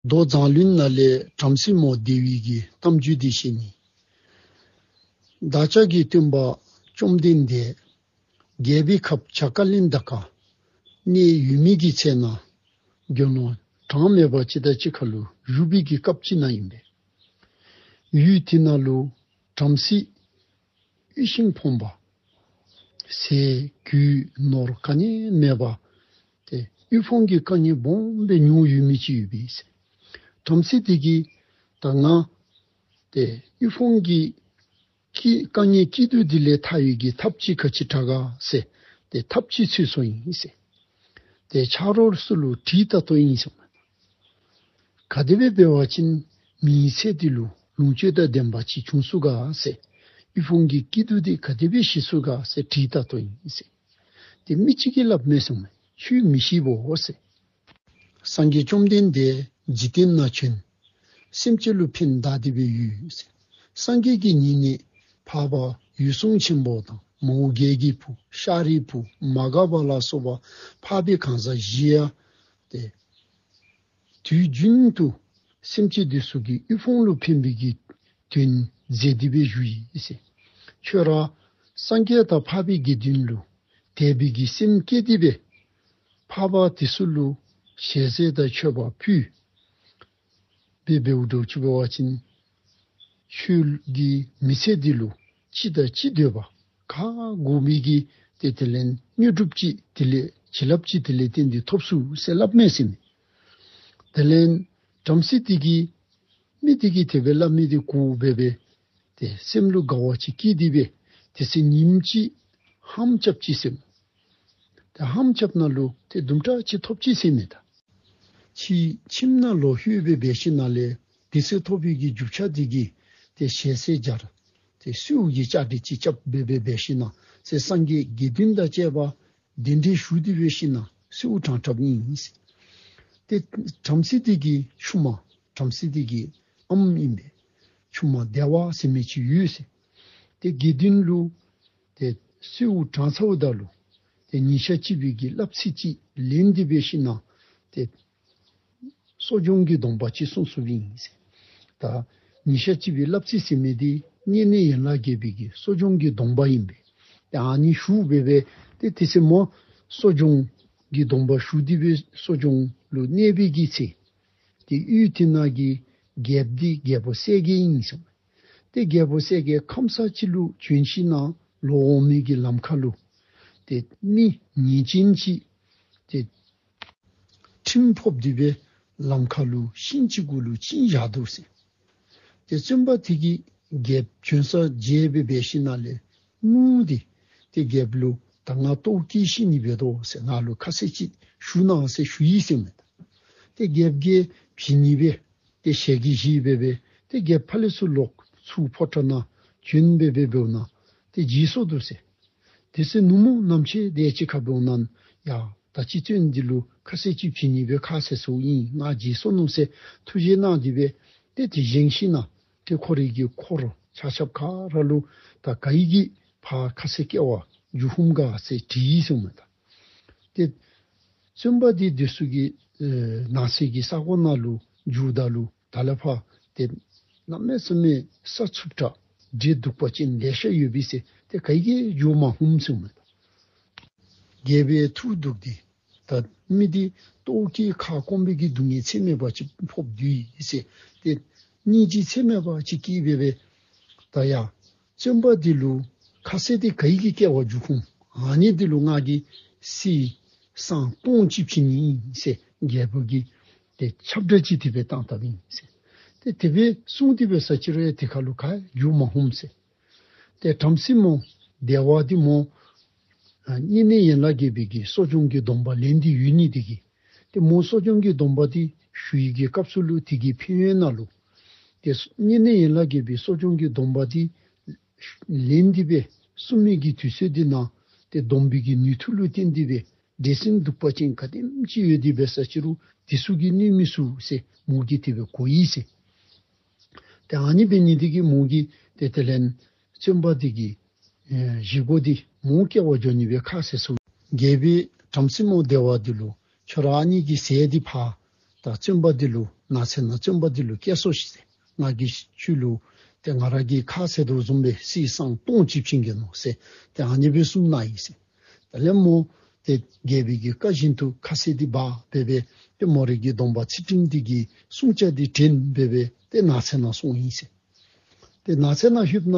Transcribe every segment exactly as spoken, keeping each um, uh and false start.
མདོ་མཛངས་བླུན་ནང་ལས་བྲམ་ཟེ་མོ་བདེ་བའི་གི་གཏམ་རྒྱུད་འདི་བཤད་ནི། བདག་ཅག་གི་སྟོན་པ་བཅོམ་ལྡན་འདས་རྒྱལ་པོའི་ཁབ་བྱ་ཀ་ལན་ད་ཀ་གནས་ཡོད་མི་གི་ཚེ་ན་དགེ་སློང་གྲངས་མེད་པ་ཅིག་དང་གཅིག་ཁར་ལུ་བཞུགས་པའི་གི་སྐབས་ཅིག་ནང་ཨིན་པས། ཡུལ་དེ་ནང་ལུ་བྲམ་ཟེ་དབུལ་ཞིང་ཕོངས་པ། ཟས་གོས་ནོར་ག་ནི་མེད་པ། ཏེ་དབུལ་ཕོངས་ཀྱི་དཀའ་ངལ་སྦོམ་སྦེ་མྱོང་ཡོད་མི་ཅིག་ཡོད་པས་ཟེར། བྲམ་ཟེ་དེ་གིས་ད་ང་ཏེ་དབུལ་ཕོངས་ཀྱི་སྐྱིད་དཀའ་ངལ་སྐྱིད་སྡུག་འདི་ལས་ཐར་བའི་གི་ཐབས་ཅིག་ག་ཅི་དྲག་ག་ཟེར་ཏེ་ཐབས་ཅིག་འཚོལ་སོ་ཨིན་ཟེར། ཏེ་ཆ་རོགས་ཚུ་ལུ་དྲིས་ད་ཏོ་ཨིན་ཟེར། ག་དེ་སྦེ་འབད་བ་ཅིན་མིའི་ཚེ་འདི་ལུ་ལོངས་སྤྱོད་དང་ལྡན་པ་ཅིག་འབྱུང་ཚུགས་ག་ཟེར། དབུལ་ཕོངས་ཀྱི་སྐྱིད་སྡུག་འདི་ག་དེ་སྦེ་ཞི་ཚུགས་ག་ཟེར་དྲིས་ད་ཏོ་ཨིན་ཟེར། ཏེ་མི་ཅིག་གིས་སླབ་མས་ཟེར་མས། ཁྱོད་མི་ཤེས་བོ་ཟེར། སངས་རྒྱས་བཅོམ་ལྡན་འདས་འཇིག་རྟེན་ནང་བྱོན། སེམས་ཅན་ལུ་ཕན་བཏགས་ཏེ་སྦེ་ཡོད་ཟེར། སངས་རྒྱས་ཀྱི་ཉེ་གནས་འཕགས་པ་འོད་སྲུང་ཆེན་པོ་དང་མོའུ་འགལ་གྱི་བུ་ཤཱ་རིའི་བུ་མ་ག་པ་ལ་སོགས་པ་འཕགས་པའི་གང་ཟག་བཞི་ཡང་ཏེ་དུས་རྒྱུན་དུ་སེམས་ཅན་འདི་ཚུ་གི་དབུལ་ཕོངས་ལུ་ཕན་པའི་གི་དོན་མཛད་དེ་སྦེ་བཞུགས་ཡི་ཟེར། ཁྱོད་ར་སངས་རྒྱས་དང་འཕགས་པའི་དགེ་འདུན་ལུ་དད་པའི་གི་སེམས་བསྐྱེད་དེ་སྦེ་འཕགས་པ་དེ་ཚུ་ལུ་ཞལ་ཟས་དང་མཆོད་པ་ཕུལ་སྦེ་འབདཝ་འདྲཝ་ཅིག་འབད་བ་ཅིན་ཁྱོད་ཀྱི་མི་ཚེ་འདི་ལུ་ཅི་དང་ཅི་འདོད་པ་ག་དགོ་མི་གི་ཏེ་དེ་ལས་དངོས་གྲུབ་ཅིག་དེ་ལས་བྱིན་རླབས་ཅིག་དེ་ལས་བརྟེན་ཏེ་ཐོབ་ཚུགས་ཟེར་སླབ་མས་ཟེར་མས། དེ་ལས་བྲམ་ཟེ་དེ་གིས་མི་དེ་གིས་དེ་སྦེ་སླབ་མི་དེ་གོ་སྦེ་སྦེ་ཏེ་སེམས་ལུ་དགའ་བ་ཅིག་སྐྱེས་ཏེ་སྦེ་དེ་ཚེ་ཉིནམ་ཅིག་ལྷམ་རྐྱབ་ཅི་ཟེར་མས། ཏེ་ལྷམ་རྐྱབ་ན་ལུ་ཏེ་དུམ་གྲ་ཅིག་ཐོབ་ཅི་ཟེར་མས། ད་ཁྱིམ་ནང་ལོག་ལྷོད་སྦེ་འབད་ཞིནམ་ལས་དེ་ཚེ་ཐོབ་པའི་གི་རྒྱུ་ཆ་དེ་གིས་ཏེ་ཞལ་ཟས་སྦྱར། ཏེ་གསོལཝ་གི་བཅའ་སྒྲིག་ཅིག་རྐྱབ་སྦེ་སྦེ་འབད་ཞིནམ་ཏེ་སངས་རྒྱས་དགེ་འདུན་དང་བཅས་པ་གདན་འདྲེན་ཞུ་སྟེ་འབད་ཞིནམ་གསོལཝ་དྲངས་དྲངསམ་ཨིན་ཟེར། ཏེ་བྲམ་ཟེ་དེ་གི་ཆུང་མ་བྲམ་ཟེ་དེ་གི་ཨམ་ཨིན་པས། ཆུང་མ་བདེ་བ་ཟེར་མི་ཅིག་ཡོད་ཟེར། ཏེ་དགེ་འདུན་ལུ་ཏེ་གསོལཝ་དྲངས་ཚརཝ་ད་ལུ་ཏེ་ཉིན་ཞག་གཅིག་པའི་གི་བསླབ་ཚིགས་ཅིག་ལེན་ཏེ་འབད་ཞིནམ་ཏེ་གསོ་སྦྱོང་གི་སྡོམ་པ་ཅིག་བསྲུང་བསྲུངམ་ཨིན་ཟེར། ད་ཉིན་ཞག་གཅིག་པའི་བསླབ་ཚིགས་ཟེར་མི་འདི་བསྙེན་གནས་ཡན་ལག་བརྒྱད་པའི་གི་གསོ་སྦྱོང་གི་སྡོམ་པ་ཨིན་པས། ཏེ་ཨ་ནི་ཞུ་སྦེ་སྦེ་ཏེ་དེ་ཚེ་མོ་གསོ་སྦྱོང་གི་སྡོམ་པ་ཞུ་སྟེ་སྦེ་གསོ་སྦྱོང་ལུ་གནས་པའི་གི་ཚེ་ཏེ་ཡུལ་དེ་ནང་གི་རྒྱལཔོ་འདི་རྒྱལ་པོ་གསལ་རྒྱལ་ཨིན་ཟེར། ཏེ་རྒྱལ་པོ་གསལ་རྒྱལ་ཁམས་སངས་ཅིག་ལུ་བྱོན་ཞིནམ་ལོག་འོང་མི་གི་ལམ་ཁ་ལུ་ཏེ་མི་ཉེས་ཅན་ཅིག་ཏེ་ཁྲིམས་ཕོག་སྟེ་སྦེ་ལམ་ཁ་ལུ་ཤིང་ཅིག་གུ་ལུ་བཅིངས་བཞག་འདུག་ཟེར། ཏེ་བཙོན་པ་དེ་གིས་རྒྱལཔོ་བྱོན་ས་མཇལ་སྦེ་འབད་ཞིནམ་ལས་ངུ་སྟེ་ཏེ་རྒྱལཔོ་ལུ་ད་ང་ལྟོཝ་བཀྱེས་ཤི་ནི་འབད་དོ་ཟེར། ང་ལུ་ཁ་གསལ་ཅིག་ཞུ་གནང་ཟེར་ཞུ་ཡི་ཟེར་མས། ཏེ་རྒྱལཔོ་གིས་བྱིན་ནི་སྦེ་ཏེ་ཞལ་གྱིས་བཞེས་སྦེ་སྦེ་ཏེ་རྒྱལཔོ་ཕར་ལས་ཚུར་ལོག་ཚུར་ཕོ་བྲང་ནང་བྱོན་སྦེ་སྦེ་འབདཝ་ད་ཏེ་བརྗེད་སོ་འདུག་ཟེར། དེ་ཚེ་ནུབ་མོ་ནམ་ཕྱེད་དེ་ཅིག་ཁར་འབདཝ་ད་ཡ་ད་ཅི་བཙོན་འདི་ལུ་ཁ་གསལ་ཅིག་བྱིན་ནི་སྦེ་ཁ་གསལ་སོ་ཨིན། ང་བརྗེད་སོ་ནུག་ཟེར་ཐུགས་བཞེད་གནང་སྟེ་སྦེ་ཏེ་དེ་བཞེངས་ཞིནམ་ཏེ་ཁོ་རའི་གི་འཁོར་ཆ་ཁྱབ་ག་ར་ལུ་ད་ག་གིས་ཕར་ཁ་གསལ་སྐྱེ་བ་འཇུག་ཧུམ་ག་ཟེར་དྲིས་ཡི་ཟེར་མས། ད་ཏེ་བཙོན་པ་འདི་དེ་ཚུ་གི་ཨེ་ནང་གསེས་ཀྱི་ས་གོ་ནང་ལུ་འགྱོཝ་ད་ལུ་ད་ལས་ཕར་ཏེ་གནམ་མེད་ས་མེད་ས་འཚུབ་དྲགས་འདྲེ་གདུག་པ་ཅན་ལེ་ཤ་ཡོད་པས་ཟེར། ཏེ་ག་གིས་འགྱོ་མ་ཧུམ་ཟེར་མས། རྒྱལ་པོའི་ཐུགས་སྡུག་སྟེ་ད་མི་འདི་ལྟོཝ་བཀྱེས་ཁ་སྐོམ་པའི་གི་སྡུག་བསྔལ་ཚད་མེད་པ་ཅིག་ཕོག་སྟེ་ཡོད་ཟེར། ཏེ་སྙིང་རྗེ་ཚད་མེད་པ་ཅིག་སྐྱེས་སྦེ་སྦེ་ད་ཡ་བཙོན་པ་འདི་ལུ་ཁ་གསལ་འདི་ག་གིས་སྐྱེ་བ་འཇུག་ཧུམ། ཨ་ནི་འདི་ལུ་ང་གིས་གསེར་སྲང་སྟོང་གཅིག་བྱིན་ནི་ཨིན་ཟེར་རྒྱལ་པོ་གིས་ཏེ་ཁྱབ་བསྒྲགས་ཅིག་དེ་སྦེ་བཏང་བཏངམ་ཨིན་ཟེར། ཏེ་དེ་སྦེ་གསུངས་ཏེ་འབད་ས་ཅིག་རུང་ཡང་དེ་ཁར་ལུ་ག་ཡང་འགྱོ་མ་ཧུམ་ཟེར། ཏེ་བྲམ་ཟེ་མོ་བདེ་བ་འདི་མོ་ཨ་བསྙེན་གནས་ཡན་ལག་བརྒྱད་པའི་གི་གསོ་སྦྱོང་གི་སྡོམ་པ་ལེན་ཏེ་ཡོད་ནི་དེ་གིས་ཏེ་མོ་གསོ་སྦྱོང་གི་སྡོམ་པ་འདི་ཞུ་ཡི་གི་སྐབས་སུ་ལུ་དེ་གི་ཕན་ཡོན་ནང་ལུ་ཏེ་བསྙེན་གནས་ཡན་ལག་བརྒྱད་པའི་གསོ་སྦྱོང་གི་སྡོམ་པ་འདི་ལེན་ཏེ་སྦེ་བསྲུང་མི་གི་དུས་ཚོད་འདི་ནང་ཏེ་སྡོམ་པའི་གི་ནུས་མཐུ་ལུ་བརྟེན་ཏེ་སྦེ་འདྲེ་སྲིན་གདུག་པ་ཅན་ག་དེམ་ཅིག་ཡོད་དེ་འབད་ས་ཅིག་རུང་དེ་ཚུ་གིས་གནོད་མི་ཚུགས་ཟེར་མོ་གིས་དེ་སྦེ་གོ་ཡི་ཟེར། ཏེ་ཨ་ནི་འབད་ནི་དེ་གིས་མོ་གིས་ཏེ་དེ་ལས་བཙོན་པ་འདི་གི་ཨེ་བཞེས་སྒོ་འདི་མོ་སྐྱེ་བ་འགྱོ་ནི་སྦེ་ཁ་གསལ་སོ། རྒྱལ་པོའི་བྲམ་ཟེ་མོ་བདེ་བ་འདི་ལུ་ཁྱོད་ར་ཨ་ནི་གི་ཟས་འདི་ཕར་ ད་བཙོན་པ་འདི་ལུ་ནགས་ཚལ་ནང་བཙོན་པ་འདི་ལུ་སྐྱེལ་སོང་ཤིག་ཟེར། ང་གིས་ཁྱོད་ལུ་ཏེ་ང་ར་གིས་ཁ་བཟེད་དོ་བཟུམ་སྦེ་གསེར་སྲང་སྟོང་གཅིག་བྱིན་གེ་ནོ་ཟེར། ཏེ་ཨ་ནི་སྦེ་གསུངས་གནང་ཡི་ཟེར། དེ་ལས་མོ་ཏེ་རྒྱལ་པོའི་གི་བཀའ་བཞིན་དུ་ཁ་བཟེད་འདི་འབག་སྦེ་སྦེ་ཏེ་མོ་རའི་གི་སྡོམ་པ་ཚུལ་ཁྲིམས་འདི་གི་བསྲུང་བྱ་འདི་དྲན་སྦེ་སྦེ་ཏེ་ནགས་ཚལ་ནང་སོང་ཡི་ཟེར། ཏེ་ནགས་ཚལ་ནང་ལྷོདཔ་ད་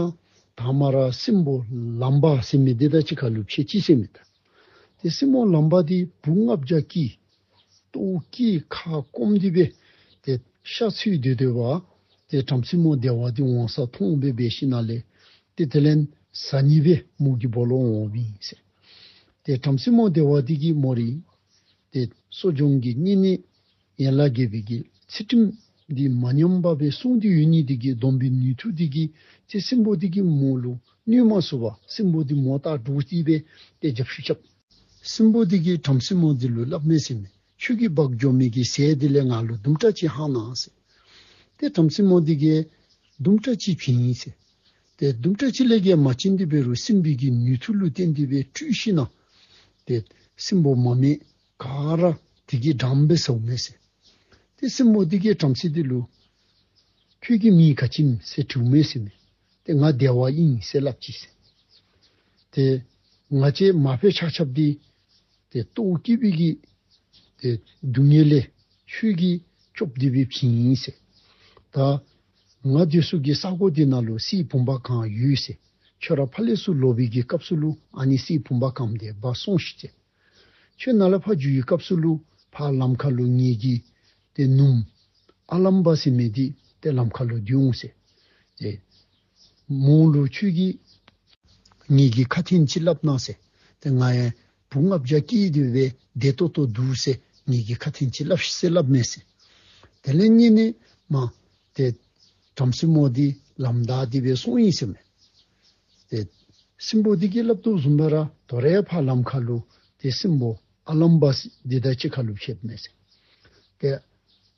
དང་མ་ར་སྲིན་པོ་ལམ་པ་ཟེར་མི་འདི་དང་གཅིག་ཁར་ལུ་ཕྱད་ཅི་ཟེར་མས་ད། ཏེ་སྲིན་པོ་ལམ་པ་འདི་བུ་ལྔ་བརྒྱ་སྐྱེས། ལྟོཝ་བཀྱེས་ཁ་སྐོམ་སྟེ་སྦེ་ཏེ་ཤ་འཚོལ་སྡོད་སྡོད་པ་ཏེ་བྲམ་ཟེ་མོ་བདེ་བ་འདི་འོང་ས་མཐོང་སྦེ་འབད་ཞིནམ་ལས་ཏེ་དེ་ལས་བཟའ་ནི་སྦེ་མོ་གི་སྦོ་ལོགས་འོངམ་ཨིན་ཟེར། ཏེ་བྲམ་ཟེ་མོ་བདེ་བ་འདི་གིས་མོ་རའི་ཏེ་གསོ་སྦྱོང་གི་བསྙེན་གནས་ཡན་ལག་བརྒྱད་པའི་གི་ཚུལ་ཁྲིམས་འདི་མ་ཉམས་པར་སྦེ་བསྲུང་སྟེ་ཡོད་ནི་འདི་གིས་སྡོམ་པའི་ནུས་མཐུ་འདི་གིས་ཏེ་སྲིན་པོ་འདི་གིས་མོ་ལུ་གནོད་མ་ཚུགས་པར་སྲིན་པོ་འདི་མོ་ལྟ་འདྲོག་སྟེ་སྦེ་ཏེ་རྒྱབ་ཤུད་རྐྱབ། སྲིན་པོ་འདི་གིས་བྲམ་ཟེ་མོ་འདི་ལུ་སླབ་མས་ཟེར་མས། ཁྱོད་ཀྱིས་འབག་འགྱོ་མི་གི་ཟས་འདི་ལས་ང་ལུ་དུམ་གྲ་ཅིག་ལྷང་གནང་ཟེར། ཏེ་བྲམ་ཟེ་མོ་འདི་གིས་དུམ་གྲ་ཅིག་བྱིན་ཡི་ཟེར། ཏེ་དུམ་གྲ་ཅིག་ལས་བརྒལ་མ་བྱིན་ཏེ་འབད་རུང་སྲིན་པོའི་གི་ནུས་མཐུ་ལུ་བརྟེན་ཏེ་སྦེ་བཀྲུས་ཞིནམ་ཏེ་སྲིན་པོ་མ་སྨད་ག་ར་དེ་གིས་འགྲངམ་སྦེ་ཟཝ་མས་ཟེར། ཏེ་སྲིན་པོ་འདི་གིས་བྲམ་ཟེ་འདི་ལུ་ཁྱོད་ཀྱི་མིང་ག་ཅི་ཨིན་ཟེར་དྲིཝ་མས་ཟེར་མས། ཏེ་ང་བདེ་བ་ཨིན་ཟེར་སླབ་ཅི་ཟེར། ཏེ་ང་བཅས་མ་ཕམ་ཆ་ཁྱབ་འདི་ཏེ་ལྟོཝ་བཀྱེས་པའི་གི་ཏེ་སྡུག་བསྔལ་ལས་ཁྱོད་ཀྱིས་སྐྱོབ་སྟེ་སྦེ་བྱིན་ཡི་ཟེར། ད་ང་འདི་ཚུ་གི་ས་གོ་འདི་ནང་ལུ་གསེར་བུམ་པ་གང་ཡོད་ཟེར། ཁྱོད་ར་ཕར་ལས་ཚུར་ལོག་པའི་གི་སྐབས་སུ་ལུ་ཨ་ནི་གསེར་བུམ་པ་གང་འདི་འབག་སོང་ཤིག་ཟེར། ཁྱོད་ནཱ་ལས་ཕར་འགྱོ་བའི་སྐབས་སུ་ལུ་ཕར་ལམ་ཁ་ལུ་ངེ་གི་ཏེ་ནུམོ་ཨ་ལམ་པ་ཟེར་མི་འདི་ཏེ་ལམ་ཁ་ལུ་སྡོད་འོང་ཟེར། ཏེ་མོ་ལུ་ཁྱོད་ཀྱིས་ངེ་གི་ཁ་འཕྲིན་ཅིག་སླབ་གནང་ཟེར། ཏེ་ང་ཡང་བུ་ལྔ་བརྒྱ་སྐྱེས་ཏེ་སྦེ་བདེ་ཏོག་ཏོ་འདུག་ཟེར་ངེ་གི་ཁ་འཕྲིན་ཅིག་སླབ་ཤིག་ཟེར་སླབ་མས་ཟེར། དེ་ལས་ཉིནམ་མ་ཏེ་བྲམ་ཟེ་མོ་འདི་ལམ་བདའ་སྟེ་སྦེ་སོང་ཡི་ཟེར་མས། ཏེ་སྲིན་པོ་འདི་གིས་སླབ་དོ་བཟུམ་སྦེ་ར་དོ་རུང་ཕར་ལམ་ཁ་ལུ་ཏེ་སྲིན་པོ་ཨ་ལམ་པ་འདི་དང་གཅིག་ཁར་ལུ་ཕྱདཔ་མས་ཟེར། ཏེ་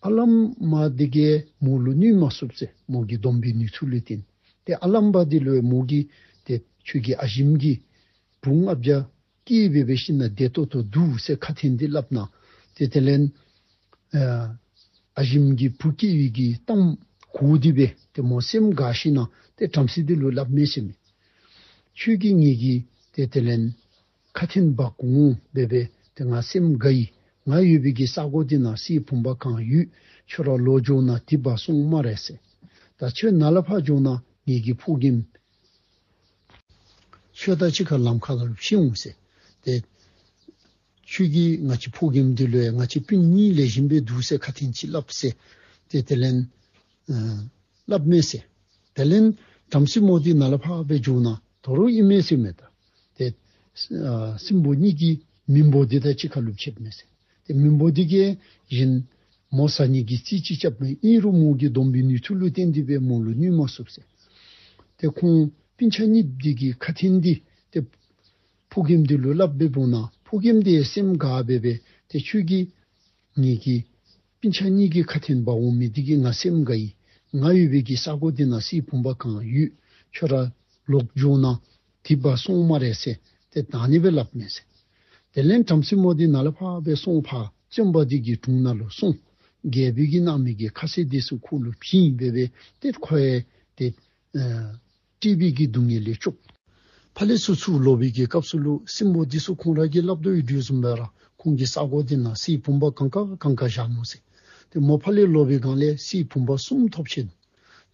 ཨ་ལམ་པ་འདི་གིས་མོ་ལུ་གནོད་མ་ཚུགས་ཟེར། མོ་གི་སྡོམ་པའི་ནུས་མཐུ་ལུ་བརྟེན། ཏེ་ཨ་ལམ་པ་འདི་ལུ་མོ་གིས་ཏེ་ཁྱོད་ཀྱི་ཨ་ཞེམོ་གིས་བུ་ལྔ་བརྒྱ་སྐྱེས་སྦེ་འབད་ཞིནམ་བདེ་ཏོག་ཏོ་འདུག་ཟེར་ཁ་འཕྲིན་འདི་སླབ་གནང་། ཏེ་དེ་ལས་ཨ་ཨ་ཞེམོ་གི་བུ་སྐྱེ་བའི་གི་གཏམ་གོ་སྟེ་སྦེ་ཏེ་མོ་སེམས་དགའ་ཞིནམ་ཏེ་བྲམ་ཟེ་འདི་ལུ་སླབ་མས་ཟེར་མས། ཁྱོད་ཀྱིས་ངེ་གི་ཏེ་དེ་ལས་ཁ་འཕྲིན་འབག་འོང་སྦེ་སྦེ་ཏེ་ང་སེམས་དགའ་ཡི། ང་ཡོད་པའི་གི་ས་གོ་འདི་ནང་གསེར་བུམ་པ་གང་ཡོད། ཁྱོད་ར་ལོག་འགྱོ་ན་དེ་འབག་སོང་སྨ་རེ་ཟེར། ད་ཁྱོད་ནཱ་ལས་ཕར་འགྱོ་ན་ངེ་གི་ཕོ་རྒནམ་ཁྱོད་དང་གཅིག་ཁར་ལམ་ཁ་ལུ་ཕྱད་འོང་ཟེར། ཏེ་ཁྱོད་ཀྱིས་ང་བཅས་ཕོ་རྒནམ་འདི་ལུ་ཡང་ང་བཅས་སྤུན་གཉིས་ལེགས་ཤོམ་སྦེ་འདུག་ཟེར་ཁ་འཕྲིན་ཅིག་སླབ་ཟེར། ཏེ་དེ་ལས་ཨ་སླབ་མས་ཟེར། དེ་ལས་བྲམ་ཟེ་མོ་འདི་ནཱ་ལས་ཕར་སྦེ་འགྱོ་ན་དོ་རུང་ཨིན་མས་ཟེར་མས་ད། ཏེ་ཨ་སྲིན་པོ་གཉིས་ཀྱི་མིང་པོ་འདི་དང་གཅིག་ཁར་ལུ་ཕྱདཔ་མས་ཟེར། ཏེ་མིང་པོ་འདི་གིས་གཞན་མོ་བཟའ་ནི་གི་རྩིས་ཅིག་རྐྱབ་མས། ཨིན་རུང་མོ་གི་སྡོམ་པའི་ནུས་མཐུ་ལུ་བརྟེན་ཏེ་སྦེ་མོ་ལུ་གནོད་མ་ཚུགས་ཟེར། ཏེ་ཁོང་སྤུན་ཆ་གཉིས་འདི་གི་ཁ་འཕྲིན་འདི་ཏེ་ཕོ་རྒནམ་འདི་ལུ་སླབ་སྦེ་འབདཝ་ད་ཕོ་རྒནམ་འདི་སེམས་དགའ་སྦེ་སྦེ་ཏེ་ཁྱོད་ཀྱིས་ངེ་གི་སྤུན་ཆ་གཉིས་ཀྱི་ཁ་འཕྲིན་འབག་འོང་མི་འདི་གིས་ང་སེམས་དགའ་ཡི། ང་ཡོད་པའི་གི་ས་གོ་འདི་ནང་གསེར་བུམ་པ་གང་ཡོད། ཁྱོད་ར་ལོག་འགྱོ་ན་དེ་འབག་སོང་སྨ་རེ་ཟེར་ཏེ་ད་ཨ་ནི་སྦེ་སླབ་མས་ཟེར། དེ་ལས་བྲམ་ཟེ་མོ་འདི་ནཱ་ལས་ཕར་སྦེ་སོང་ཕར་བཙོན་པ་འདི་གི་དྲུང་ནང་ལུ་སོང་། རྒྱལ་པོ་གིས་གནང་མི་གི་ཁ་ཟས་འདི་ཚུ་ཁོ་ལུ་བྱིན་སྦེ་སྦེ་ཏེ་ཁོ་ཡང་ཏེ་ཨ་བཀྲེས་པའི་གི་སྡུག་བསྔལ་ལས་སྐྱོབ། ཕར་ལས་ཚུར་ཚུར་ལོག་པའི་གི་སྐབས་སུ་ལུ་སྲིན་པོ་འདི་ཚུ་ཁོང་ར་གིས་སླབ་དོ་ཡོད་དོ་བཟུམ་སྦེ་ར་ཁོང་གི་ས་གོ་འདི་ནང་གསེར་བུམ་པ་གང་ག་གང་ག་བཞག་ནུག་ཟེར། ཏེ་མོ་ཕར་ལས་ལོག་པའི་སྒང་ལས་གསེར་བུམ་པ་གསུམ་ཐོབ་ཅི།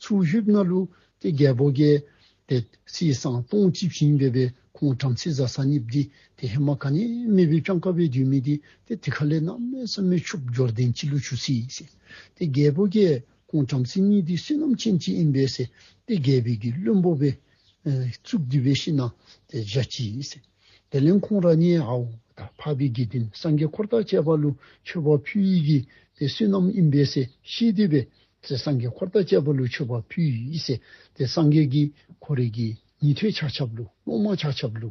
ཚུར་ལྷོདཔ་ད་ལུ་ཏེ་རྒྱལ་པོ་གིས་ཏེ་གསེར་སྲང་སྟོང་གཅིག་བྱིན་སྦེ་སྦེ་ཁོང་བྲམ་ཟེ་བཟའ་ས་གཉིས་འདི་ཏེ་ཧེ་མ་ག་ནི་མེད་པའི་སྤྱང་ཀ་སྦེ་སྡོད་མི་འདི་ཏེ་དེ་ཁ་ལས་གནམ་མེད་ས་མེད་ཕྱུགཔོ་འབྱོར་ལྡན་ཅིག་ལུ་གྱུར་སོ་ཡི་ཟེར། ཏེ་རྒྱལ་པོ་གིས་ཁོང་བྲམ་ཟེ་གཉིས་འདི་བསོད་ནམས་ཅན་ཅིག་ཨིན་པས་ཟེར་ཏེ་རྒྱལ་པོའི་གི་བློན་པོ་སྦེ་ཨེ་བཙུགས་ཏེ་སྦེ་ཞིནམ་ཏེ་བཞག་ཅི་ཟེར། དེ་ལས་ཁོང་ར་གཉིས་ཨའོ་ད་འཕགས་པའི་དགེ་འདུན་སངས་རྒྱས་འཁོར་དང་བཅས་པ་ལུ་མཆོད་པ་ཕུལ་ཡི་གི་ཏེ་བསོད་ནམས་ཨིན་པས་ཟེར་ཤེས་ཏེ་སྦེ་ཏེ་སངས་རྒྱས་འཁོར་དང་བཅས་པ་ལུ་མཆོད་པ་ཕུལ་ཡི་ཟེར། ཏེ་སངས་རྒྱས་ཀྱིས་ཁོ་རའི་གི་ཉན་ཐོས་ཆ་ཁྱབ་ལུ་སློབ་མ་ཆ་ཁྱབ་ལུ་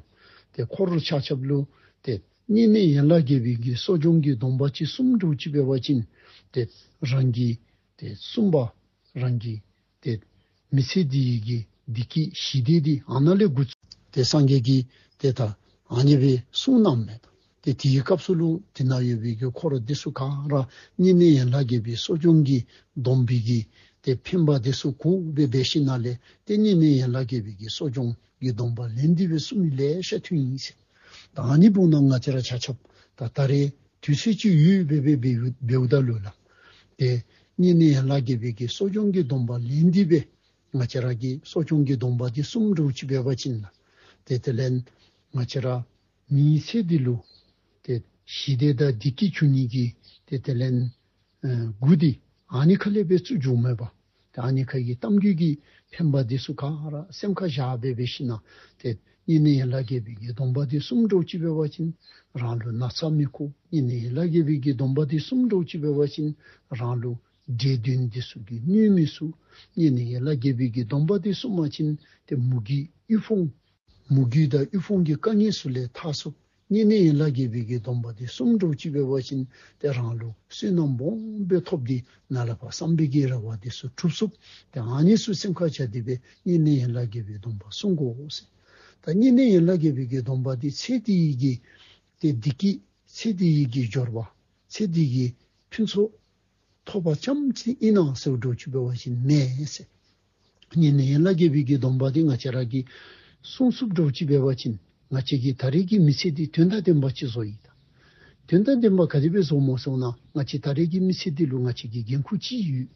ཏེ་འཁོར་ཆ་ཁྱབ་ལུ་ཏེ་བསྙེན་གནས་ཡན་ལག་བརྒྱད་པའི་གི་གསོ་སྦྱོང་གི་སྡོམ་པ་ཅིག་གསུངས་འགྱོ་ཅི་འབད་བ་ཅིན་ཏེ་རང་གི་ཏེ་གསུངས་པ་རང་གི་ཏེ་མི་ཚེ་འདི་གི་བདེ་སྐྱིད་ཞི་བདེ་འདི་ཨ་ནཱ་ལས་འགོ་བཙུགས། ཏེ་སངས་རྒྱས་ཀྱིས་ཏེ་ད་ཨ་ནི་སྦེ་གསུངས་གནངམ་མས། ཏེ་དེའི་སྐབས་སུ་ལུ་དེ་ནང་ཡོད་པའི་གི་འཁོར་འདི་ཚུ་ག་ར་བསྙེན་གནས་ཡན་ལག་བརྒྱད་པའི་གསོ་སྦྱོང་གི་སྡོམ་པའི་གི་ཏེ་འཕེན་པ་འདི་ཚུ་གུ་སྦེ་འབད་ཞིནམ་ལས་ཏེ་བསྙེན་གནས་ཡན་ལག་བརྒྱད་པའི་གི་གསོ་སྦྱོང་གི་སྡོམ་པ་ལེན་ཏེ་སྦེ་བསྲུང་མི་ལེ་ཤ་ཐོན་ཡི་ཟེར། ད་ཨ་ནི་འབདཝ་ད་ང་བཅས་ར་ཆ་ཁྱབ་ད་ད་རེས་དུས་ཚོད་ཅིག་ཡོད་པའི་སྦེ་འབདཝ་ད་ལུ་ལགས། ཏེ་བསྙེན་གནས་ཡན་ལག་བརྒྱད་པའི་གི་གསོ་སྦྱོང་གི་སྡོམ་པ་ལེན་ཏེ་སྦེ་ང་བཅས་ར་གིས་གསོ་སྦྱོང་གི་སྡོམ་པ་འདི་བསྲུང་འགྱོ་ཅི་འབད་བ་ཅིན་ལགས། ཏེ་དེ་ལས་ང་བཅས་ར་མི་ཚེ་འདི་ལུ་ཏེ་ཞི་བདེ་དང་བདེ་སྐྱིད་འབྱུང་ནི་གི་ཏེ་དེ་ལས་ཨ་འགོ་འདི་ཨ་ནི་ཁ་ལས་སྦེ་བཙུགས་འགྱོཝ་མས་པ། ཏེ་ཨ་ནི་ཁ་གི་གཏམ་རྒྱུད་ཀྱི་འཕེན་པ་འདི་ཚུ་ག་ར་སེམས་ཁར་བཞག་སྦེ་འབད་ཞིནམ་ཏེ་བསྙེན་གནས་ཡན་ལག་བརྒྱད་པའི་གི་སྡོམ་པ་འདི་བསྲུང་འགྱོ་ཅི་འབད་བ་ཅིན་རང་ལུ་ན་ཚ་མི་འཁོར། བསྙེན་གནས་ཡན་ལག་བརྒྱད་པའི་གི་སྡོམ་པ་འདི་བསྲུང་འགྱོ་ཅི་འབད་བ་ཅིན་རང་ལུ་འདྲེ་གདོན་འདི་ཚུ་གིས་གནོད་མི་ཚུགས། བསྙེན་གནས་ཡན་ལག་བརྒྱད་པའི་གི་སྡོམ་པ་འདི་བསྲུང་པ་ཅིན་ཏེ་མུ་གེ་དབུལ་ཕོངས་མུ་གེ་དང་དབུལ་ཕོངས་ཀྱི་དཀའ་ངལ་ཚུ་ལས་ཐར་ཚུགས། བསྙེན་གནས་ཡན་ལག་བརྒྱད་པའི་གི་སྡོམ་པ་འདི་བསྲུང་འགྱོ་ཅི་འབད་བ་ཅིན་ཏེ་རང་ལུ་བསོད་ནམས་སྦོམ་སྦེ་ཐོབ་སྟེ་ནཱ་ལས་ཕར་བསམ་པའི་གི་རེ་བ་འདི་ཚུ་འགྲུབ་ཚུགས། ཏེ་ཨ་ནི་ཚུ་སེམས་ཁར་བཞག་སྟེ་སྦེ་བསྙེན་གནས་ཡན་ལག་བརྒྱད་པའི་སྡོམ་པ་བསྲུང་དགོ་ཟེར། ད་བསྙེན་གནས་ཡན་ལག་བརྒྱད་པའི་གི་སྡོམ་པ་འདི་ཚེ་འདི་ཡི་གི་ཏེ་བདེ་སྐྱིད་ཚེ་འདི་ཡི་གི་འབྱོར་པ་ཚེ་འདི་གི་ཕུན་ཚོགས་ཐོབ་པ་ཙམ་ཅིག་ཨིན་ན་ཟེར་འགྱོ་ཅི་འབད་བ་ཅིན་མེན་ཟེར། བསྙེན་གནས་ཡན་ལག་བརྒྱད་པའི་གི་སྡོམ་པ་འདི་ང་བཅས་ར་གིས་བསྲུང་ཚུགསཔ་འགྱོ་ཅི་འབད་བ་ཅིན་ང་བཅས་ཀྱི་ད་རེས་ཀྱི་མི་ཚེ་འདི་དོན་དང་ལྡན་པ་ཅིག་བཟོ་ཡི་ད། དོན་དང་ལྡན་པ་ག་དེ་སྦེ་བཟོཝ་སྨོ་ཟེར་ན་ང་བཅས་ད་རེས་ཀྱི་མི་ཚེ་འདི་ལུ་ང་བཅས་ཀྱི་འགན་ཁུར་ཅིག་ཡོད།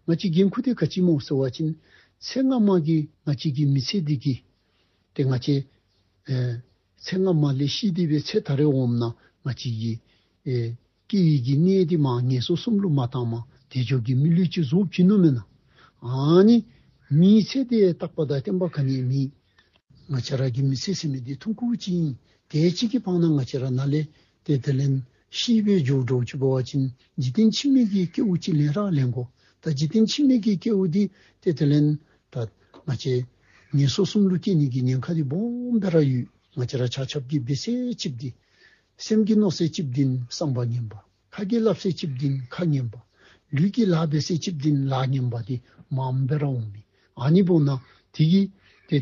ང་བཅས་འགན་ཁུར་འདི་ག་ཅི་སྨོ་ཟེར་བ་ཅིན་ཚེ་སྔ་མ་གི་ང་བཅས་ཀྱི་མི་ཚེ་འདི་གི་ཏེ་ང་བཅས་ཨེ་ཚེ་སྔ་མ་ལས་ཤི་སྟེ་སྦེ་ཚེ་ད་རེས་འོངམ་ན་ང་བཅས་ཀྱི་ཨེ་སྐྱེ་བའི་གི་གནས་འདི་མར་ངན་སོང་གསུམ་ལུ་མ་བཏངམ་དལ་འབྱོར་གྱི་མི་ལུས་ཅིག་བཟོ་བྱིན་ནུག་མེན་ན། ཨ་ནི་མི་ཚེ་འདི་རྟག་པ་དང་བརྟན་པ་ག་ནི་མེད། ང་བཅས་ར་གི་མི་ཚེ་ཟེར་མི་འདི་ཐུང་ཀུ་ཅིག་ཨིན། དེ་ཅིག་གི་བར་ན་ང་བཅས་ར་ནཱ་ལས་ཏེ་དེ་ལས་ཤི་སྦེ་འགྱོ་འགྱོ་ཅི་འབད་བ་ཅིན་འཇིག་རྟེན་ཕྱི་མའི་གི་སྐྱེ་བ་ཅིག་ལེན་ར་ལེན་དགོ། ད་འཇིག་རྟེན་ཕྱི་མའི་གི་སྐྱེ་བ་འདི་ཏེ་དེ་ལས་ད་ང་བཅས་ངན་སོང་གསུམ་ལུ་སྐྱེ་ནི་གི་ཉེན་ཁ་འདི་སྦོམ་སྦེ་ར་ཡོད། ང་བཅས་ར་ཆ་ཁྱབ་ཀྱི་འབད་ཚད་ཅིག་འདི་སེམས་ཀྱི་མནོ་ཚད་ཅིག་འདི་བསམ་པ་ངན་པ། ཁ་གིས་སླབ་ཚད་ཅིག་འདི་ཁ་ངན་པ། ལུས་ཀྱིས་ལཱ་འབད་ཚད་ཅིག་འདི་ལཱ་ངན་པ་འདི་མངམ་སྦེ་ར་འོང་མི། ཨ་ནི་འབདཝ་ད་དེ་གིས་ཏེ་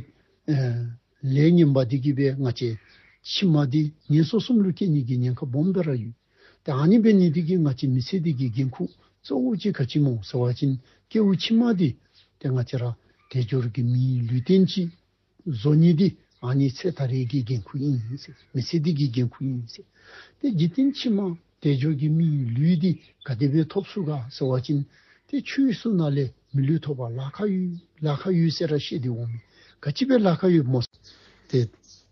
ཨེ་ལས་ངན་པ་འདི་གིས་སྦེ་ང་བཅས་ཕྱི་མ་འདི་ངན་སོང་གསུམ་ལུ་སྐྱེ་ནི་གི་ཉེན་ཁ་སྦོམ་སྦེ་ར་ཡོད། ཏེ་ཨ་ནི་འབད་ནི་འདི་གིས་ང་བཅས་མི་ཚེ་འདི་གི་འགན་ཁུར་གཙོ་བོ་ཅིག་ག་ཅི་སྨོ་ཟེར་བ་ཅིན་སྐྱེ་བ་ཕྱི་མ་འདི་ཏེ་ང་བཅས་ར་དལ་འབྱོར་གྱི་མིའི་ལུས་རྟེན་ཅིག་བཟོ་ནི་འདི་ཨ་ནི་ཚེ་ད་རེས་ཀྱི་འགན་ཁུར་ཨིན་ཟེར། མི་ཚེ་འདི་གི་འགན་ཁུར་ཨིན་ཟེར། ཏེ་འཇིག་རྟེན་ཕྱི་མ་དལ་འབྱོར་གྱི་མིའི་ལུས་འདི་ག་དེ་སྦེ་ཐོབ་ཚུགས་ག་ཟེར་བ་ཅིན་ཏེ་ཆོས་ཚུ་ནང་ལས་མི་ལུས་ཐོབ་པར་ལཱ་ཁག་ཡོད་ལཱ་ཁག་ཡོད་ཟེར་ར་བཤད་དེ་འོང་མི། ག་ཅི་སྦེ་ལཱ་ཁག་ཡོདཔ་སྨོ་ཟེར། ཏེ་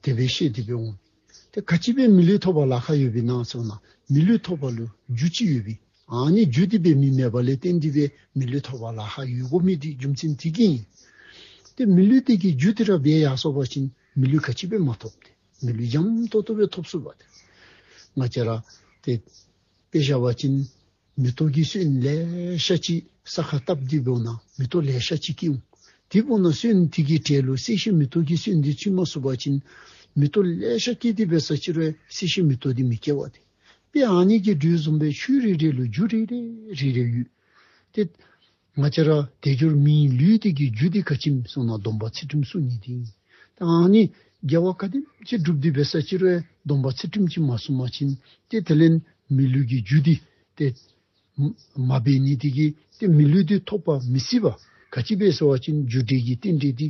དེ་སྦེ་བཤད་དེ་སྦེ་འོང་མི། ཏེ་ག་ཅི་སྦེ་མི་ལུས་ཐོབ་པར་ལཱ་ཁག་ཡོདཔ་ཨིན་ན་ཟེར་ན་མི་ལུས་ཐོབ་པ་ལུ་རྒྱུ་ཅིག་ཡོདཔ་ཨིན། ཨ་ནི་རྒྱུ་འདི་འབད་མི་མེདཔ་ལས་བརྟེན་ཏེ་སྦེ་མི་ལུས་ཐོབ་པར་ལཱ་ཁག་ཡོད་དགོ་མི་འདི་རྒྱུ་མཚན་དེ་གིས་ཨིན། ཏེ་མི་ལུས་འདི་གི་རྒྱུ་འདི་ར་འབད་ཡར་སོང་པ་ཅིན་མི་ལུས་ག་ཅི་སྦེ་མ་ཐོབ་སྟེ། མི་ལུས་འཇམ་ཏོག་ཏོ་སྦེ་ཐོབ་ཚུགས་པ་ཏེ། ང་བཅས་ར་ཏེ་དཔེ་བཞག་པ་ཅིན་མེ་ཏོག་གི་སོན་ལེ་ཤ་ཅིག་ས་ཁར་བཏབ་སྟེ་འབདཝ་ད་མེ་ཏོག་ལེ་ཤ་ཅིག་སྐྱེ་འོང་། དེ་འབདཝ་ད་སོན་དེ་གི་གྲས་ལུ་གསེར་ཤིང་མེ་ཏོག་གི་སོན་འདི་ཚུད་མ་ཚུགས་པ་ཅིན་མེ་ཏོག་ལེ་ཤ་སྐྱེས་ཏེ་འབད་ས་ཅིག་རུང་གསེར་ཤིང་མེ་ཏོག་འདི་མི་སྐྱེ་བ་ཏེ། དཔེ་ཨ་ནི་གི་འགྲོས་བཟུམ་སྦེ་ཆོས་རེ་རེ་ལུ་རྒྱུ་རེ་རེ་རེ་རེ་ཡོད། ཏེ་ང་བཅས་ར་དལ་འབྱོར་མིའི་ལུས་འདི་གི་རྒྱུ་འདི་ག་ཅི་སྨོ་ཟེར་ན་སྡོམ་པ་ཚུལ་ཁྲིམས་སྲུང་ནི་འདི་ཨིན། ད་ཨ་ནི་དགེ་བ་ག་དེམ་ཅིག་སྒྲུབ་སྟེ་འབད་ས་ཅིག་རུང་སྡོམ་པ་ཚུལ་ཁྲིམས་ཅིག་མ་སྲུང་པ་ཅིན་ཏེ་དེ་ལས་མི་ལུས་ཀྱི་རྒྱུ་འདི་ཏེ་མ་འབད་ནི་འདི་གིས་ཏེ་མི་ལུས་འདི་ཐོབ་པ་མི་སྲིད་པ། ག་ཅི་སྦེ་ཟེར་བ་ཅིན་རྒྱུ་འབྲས་ཀྱི་རྟེན་འབྲེལ་འདི་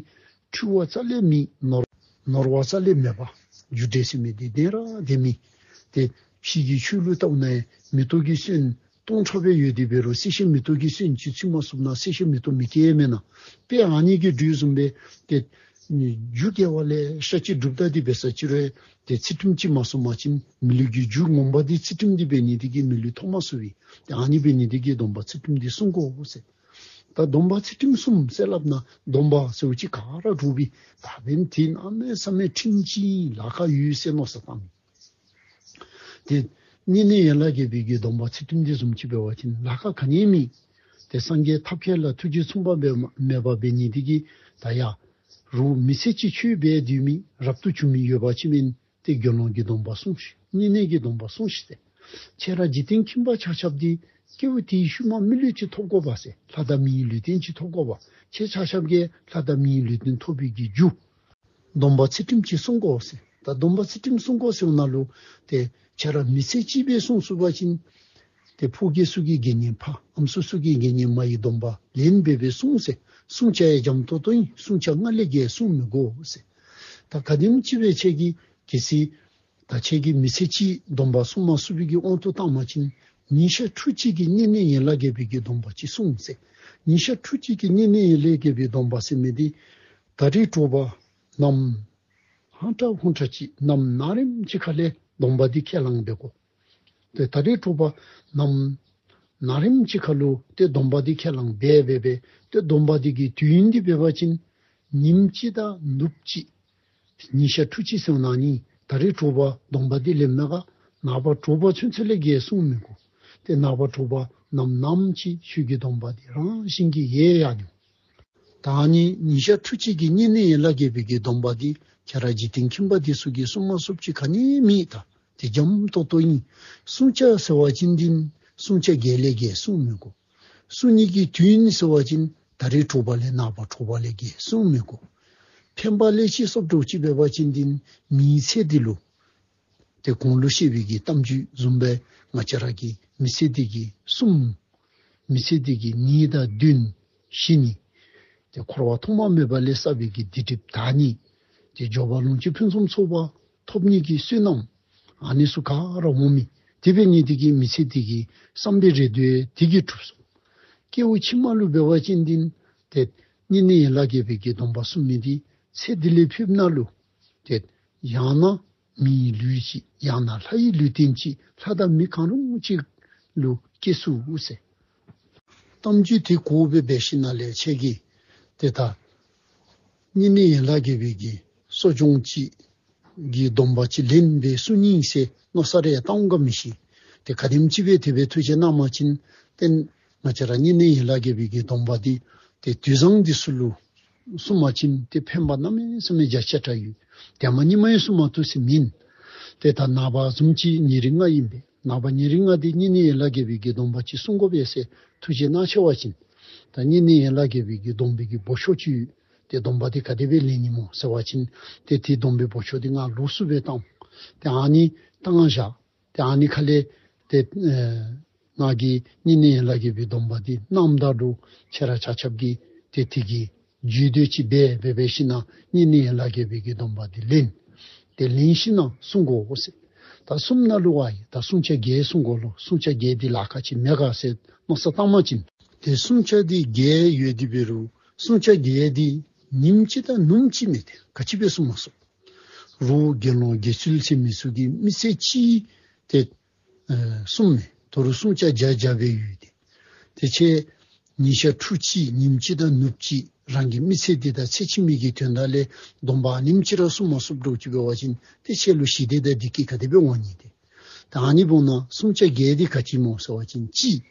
འཁྲུལ་བ་རྩ་ལས་མེད། ནོར་ནོར་བ་རྩ་ལས་མེད་པ། རྒྱུ་འབྲས་ཟེར་མི་འདི་བདེན་ར་བདེན་མི། ཏེ་ཕྱི་གི་ཆོས་ལུ་བལྟཝ་ད་ཡང་མེ་ཏོག་གི་སོན་སྟོང་ཕྲག་སྦེ་ཡོད་དེ་འབད་རུང་གསེར་ཤིང་མེ་ཏོག་གི་སོན་ཅིག་ཚུད་མ་ཚུགསཔ་ད་གསེར་ཤིང་མེ་ཏོག་མི་སྐྱེ་མེན་ན། དཔེ་ཨ་ནི་གི་འགྲོས་བཟུམ་སྦེ་ཏེ་རྒྱུ་དགེ་བ་ལེ་ཤ་ཅིག་སྒྲུབ་ད་དེ་འབད་ས་ཅིག་རུང་ཏེ་ཚུལ་ཁྲིམས་ཅིག་མ་སྲུང་པ་ཅིན་མི་ལུས་ཀྱི་རྒྱུ་ངོ་མ་འདི་ཚུལ་ཁྲིམས་འདི་འབད་ནི་འདི་གིས་མི་ལུས་ཐོབ་མ་ཚུགས་པས། ཏེ་ཨ་ནི་འབད་ནི་འདི་གིས་སྡོམ་པ་ཚུལ་ཁྲིམས་འདི་སྲུང་དགོ་ཟེར། ད་སྡོམ་པ་ཚུལ་ཁྲིམས་སྲུང་ཟེར་སླབ་ན་སྡོམ་པ་ཟེརཝ་ཅིག་ག་ར་འདྲོག་པས། ད་འབདན་དེ་གནམ་མེད་ས་མེད་ཁྲིམས་ཅིག་ལཱ་ཁག་ཡོད་ཟེར་མནོ་བསམ་བཏང་མི། ཏེ་བསྙེན་གནས་ཡན་ལག་བརྒྱད་པའི་གི་སྡོམ་པ་ཚུལ་ཁྲིམས་འདི་བཟུམ་ཅིག་འབད་བ་ཅིན་ལཱ་ཁག་ག་ནི་ཡང་མེད། ཏེ་སངས་རྒྱས་ཐབས་མཁས་ལ་ཐུགས་རྗེ་མཚུངས་པ་མེད་པ་འབད་ནི་འདི་གིས་ད་ཡ་རུང་མི་ཚེ་གཅིག་ཆོས་འབད་སྡོད་མི་རབ་ཏུ་བྱུང་མི་ཡོད་པ་ཅིན་མེན། ཏེ་དགེ་སློང་གི་སྡོམ་པ་སྲུང་ཤིག། བསྙེན་གནས་ཀྱི་སྡོམ་པ་སྲུང་ཤིག་ཟེར། ཁྱེད་ར་འཇིག་རྟེན་ཁྱིམ་པ་ཆ་ཁྱབ་འདི་སྐྱེ་བ་དེའི་ཤུལ་མ་མི་ལུས་ཅིག་ཐོབ་དགོ་པ་ཟེར། ལྷ་དང་མིའི་ལུས་རྟེན་ཅིག་ཐོབ་དགོ་པ། ཁྱེད་ཆ་ཁྱབ་ཀྱིས་ལྷ་དང་མིའི་ལུས་རྟེན་ཐོབ་པའི་གི་རྒྱུ་སྡོམ་པ་ཚུལ་ཁྲིམས་ཅིག་སྲུང་དགོ་ཟེར། ད་སྡོམ་པ་ཚུལ་ཁྲིམས་སྲུང་དགོ་ཟེར་ནང་ལུ་ཏེ་ཁྱེད་ར་མི་ཚེ་གཅིག་སྦེ་སྲུང་ཚུགས་པ་ཅིན་ཏེ་ཕོ་རྒས་ཚུ་གི་དགེ་བསྙེན་ཕ་ཨམ་སྲུ་ཚུ་གི་དགེ་བསྙེན་མ་ཡི་སྡོམ་པ་ལེན་འབད་སྦེ་སྲུང་ཟེར། སྲུང་བྱ་ཡང་འཇམ་ཏོང་ཏོ་ཨིན། སྲུང་བྱ་ལྔ་ལས་བརྒལ་སྲུང་མི་དགོ་ཟེར། ད་ག་དེམ་ཅིག་སྦེ་ཁྱེད་ཀྱིས་གལ་སྲིད་ད་ཁྱེད་ཀྱིས་མི་ཚེ་གཅིག་སྡོམ་པ་སྲུང་མ་ཚུགས་པའི་གི་དབང་དུ་བཏང་བ་ཅིན་ཉིན་ཞག་ཕྲུགས་གཅིག་གི་བསྙེན་གནས་ཡན་ལག་བརྒྱད་པའི་གི་སྡོམ་པ་ཅིག་སྲུང་ཟེར། ཉིན་ཞག་ཕྲུགས་གཅིག་གི་བསྙེན་གནས་ཡན་ལག་བརྒྱད་པའི་སྡོམ་པ་ཟེར་མི་འདི་ད་རེས་དྲོ་པ་ནམ་ཧང་སྐྲག་ཧུང་སྐྲག་ཅིག་ནམ་ནངས་རིམ་ཅིག་ཁ་ལས་སྡོམ་པ་འདི་ཁས་བླངས་འབད་དགོ། ཏེ་ད་རེས་དྲོ་པ་ནམ་ནངས་རིམ་ཅིག་ཁ་ལུ་ཏེ་སྡོམ་པ་འདི་ཁས་བླངས་འབད་འབད་འབད་ཏེ་སྡོམ་པ་འདི་གི་དུས་ཡུན་འདི་འབད་བ་ཅིན་ཉིནམ་གཅིག་དང་ནུབ་གཅིག། ཉིན་ཞག་ཕྲུགས་གཅིག་ཟེར་ནང་ནི་ད་རེས་དྲོ་པ་སྡོམ་པ་འདི་ལེན་མི་ག་ནངས་པ་དྲོ་པ་ཚུན་ཚོད་ལས་བརྒལ་སྲུང་མི་དགོ། ཏེ་ནངས་པ་དྲོ་པ་ནམ་ནངམ་ཅིག་ཁྱོད་ཀྱི་སྡོམ་པ་འདི་རང་བཞིན་གྱིས་ཡལ་ཡར་འགྱོ། ད་ཨ་ནི་ཉིན་ཞག་ཕྲུགས་གཅིག་གི་བསྙེན་གནས་ཡན་ལག་བརྒྱད་པའི་གི་སྡོམ་པ་འདི་ཁྱེད་ར་འཇིག་རྟེན་ཁྱིམ་པ་འདི་ཚུ་གིས་སྲུང་མ་ཚུགསཔ་ཅིག་ག་ནི་མེད། ད་དེ་འཇམ་ཏོང་ཏོ་ཨིན། སྲུང་བྱ་ཟེར་བ་ཅིན་འདི་སྲུང་བྱ་བརྒྱད་ལས་བརྒལ་སྲུང་མི་དགོ། སྲུང་ནི་གི་དུས་ཡུན་ཟེར་བ་ཅིན་ད་རེས་དྲོ་པ་ལས་ནངས་པ་དྲོ་པ་ལས་བརྒལ་སྲུང་མི་དགོ། ཕན་པ་ལས་ཅིག་སྲོག་འཕྲོག་ཅིག་འབད་བ་ཅིན་འདི་མི་ཚེ་འདི་ལུ་ཏེ་གོང་ལུ་བཤད་པའི་གི་གཏམ་རྒྱུད་བཟུམ་སྦེ་ང་བཅས་ར་གི་མི་ཚེ་འདི་གི་གསུམ། མི་ཚེ་འདི་གི་ནད་དང་གདོན་ཞི་ནི། ཏེ་འཁོར་བ་ཐོག་མ་མེད་པ་ལས་བསགས་པའི་གི་སྡིག་སྒྲིབ་དག་ནི། ཏེ་འབྱོར་པ་ལོངས་སྤྱོད་ཕུན་སུམ་ཚོགས་པ་ཐོབ་ནི་གི་བསོད་ནམས་ཨ་ནི་ཚུ་ག་ར་འོང་མི། དེ་འབད་ནི་འདི་གིས་མི་ཚེ་འདི་གི་བསམ་པའི་རེ་འདོད་འདི་གིས་འགྲུབ་སོང་། སྐྱེ་བ་ཕྱི་མ་ལུ་འབད་བ་ཅིན་འདི་ཏེ་བསྙེན་གནས་ཡན་ལག་བརྒྱད་པའི་གི་སྡོམ་པ་སྲུང་མི་འདི་ཚེ་འདི་ལས་ཕེབས་ནང་ལུ་ཏེ་ཡང་ན་མིའི་ལུས་ཅིག་ཡང་ན་ལྷ་ཡི་ལུས་རྟེན་ཅིག་ལྷ་དང་མི་གང་རུང་ཅིག་ལུ་སྐྱེ་ཚུགས་ཟེར། གཏམ་རྒྱུད་དེ་གོ་སྦེ་འབད་ཞིནམ་ལས་ཁྱེད་ཀྱིས་ཏེ་ད་བསྙེན་གནས་ཡན་ལག་བརྒྱད་པའི་གི་གསོ་སྦྱོང་ཅིག་གི་སྡོམ་པ་ཅིག་ལེན་སྦེ་སྲུང་ནི་ཟེར་མནོ་བསམ་རེ་བཏང་འོང་ག་མི་ཤེས། ཏེ་ག་དེམ་ཅིག་སྦེ་དེ་སྦེ་ཐུགས་རྗེ་གནང་བ་ཅིན་ཏེ་ང་བཅས་ར་བསྙེན་གནས་ཡན་ལག་བརྒྱད་པའི་གི་སྡོམ་པ་འདི་ཏེ་དུས་བཟང་འདི་ཚུ་ལུ་སྲུང་བ་ཅིན་ཏེ་ཕན་པ་གནམ་མེད་ས་མེད་རྒྱ་ཆེ་དྲགས་ཡོད། ཏེ་མ་ཉི་མ་ཡང་སྲུང་མ་བཏུབ་ཟེར་མེན། ཏེ་ད་ནངས་པ་བཟུམ་ཅིག་ཉེར་ལྔ་ཨིན་པས། ནངས་པ་ཉེར་ལྔ་འདི་བསྙེན་གནས་ཡན་ལག་བརྒྱད་པའི་གི་སྡོམ་པ་ཅིག་སྲུང་དགོ་པས་ཟེར་ཐུགས་རྗེ་གནང་ཆེ་བ་ཅིན་ད་བསྙེན་གནས་ཡན་ལག་བརྒྱད་པའི་གི་སྡོམ་པའི་གི་འབོགས་ཆོག་ཅིག་ཡོད། ཏེ་སྡོམ་པ་འདི་ག་དེ་སྦེ་ལེན་ནི་སྨོ་ཟེར་བ་ཅིན་ཏེ་དེའི་སྡོམ་པའི་འབོགས་ཆོག་འདི་ང་ལོགས་སུ་སྦེ་བཏང་། ཏེ་ཨ་ནི་བཏང་བཞག། ཏེ་ཨ་ནི་ཁ་ལས་ཏེ་ཨེ་ང་གིས་བསྙེན་གནས་ཡན་ལག་བརྒྱད་པའི་སྡོམ་པ་འདི་གནངམ་ད་ལུ་ཁྱེད་ར་ཆ་ཁྱབ་ཀྱིས་ཏེ་དེ་གི་རྒྱུད་སྡོད་ཅིག་འབད་འབད་འབད་ཞིནམ་བསྙེན་གནས་ཡན་ལག་བརྒྱད་པའི་གི་སྡོམ་པ་འདི་ལེན། ཏེ་ལེན་ཞིནམ་སྲུང་དགོ་ཟེར། ད་སྲུངམ་ད་ལུ་ཨ་ཡི་ད་སྲུང་བྱ་བརྒྱད་སྲུང་དགོ་ལོ། སྲུང་བྱ་བརྒྱད་འདི་ལཱ་ཁག་ཅིག་མེད་ག་ཟེར་མནོ་བསམ་བཏང་བ་ཅིན་ཏེ་སྲུང་བྱ་འདི་བརྒྱད་ཡོད་དེ་འབད་རུང་སྲུང་བྱ་བརྒྱད་འདི་ཉིནམ་གཅིག་དང་ནུབམོ་གཅིག་མེན། ཏེ་ག་ཅི་སྦེ་སྲུང་མ་ཚུགས། རོགས་དགེ་སློང་དགེ་ཚུལ་ཟེར་མི་ཚུ་གིས་མི་ཚེ་གཅིག་ཏེ་ཨེ་སྲུངམ་མས། དོ་རུང་སྲུང་བྱ་བརྒྱ་བརྒྱ་སྦེ་ཡོད་དེ། ཏེ་ཁྱེད་ཉིན་ཞག་ཕྲུགས་གཅིག་ཉིནམ་གཅིག་དང་ནུབམོ་གཅིག་རང་གི་མི་ཚེ་འདི་དང་ཚེ་ཕྱི་མའི་གི་དོན་དག་ལས་སྡོམ་པ་ཉིནམ་གཅིག་ར་སྲུང་མ་ཚུགསཔ་འདྲཝ་ཅིག་འབད་བ་ཅིན་ཏེ་ཁྱེད་ལུ་ཞི་བདེ་དང་བདེ་སྐྱིད་ག་དེ་སྦེ་འོང་ནི། ཏེ་ད་ཨ་ནི་འབདཝ་ད་སྲུང་བྱ་བརྒྱད་འདི་ག་ཅི་སྨོ་ཟེར་བ་ཅིན་གཅིག་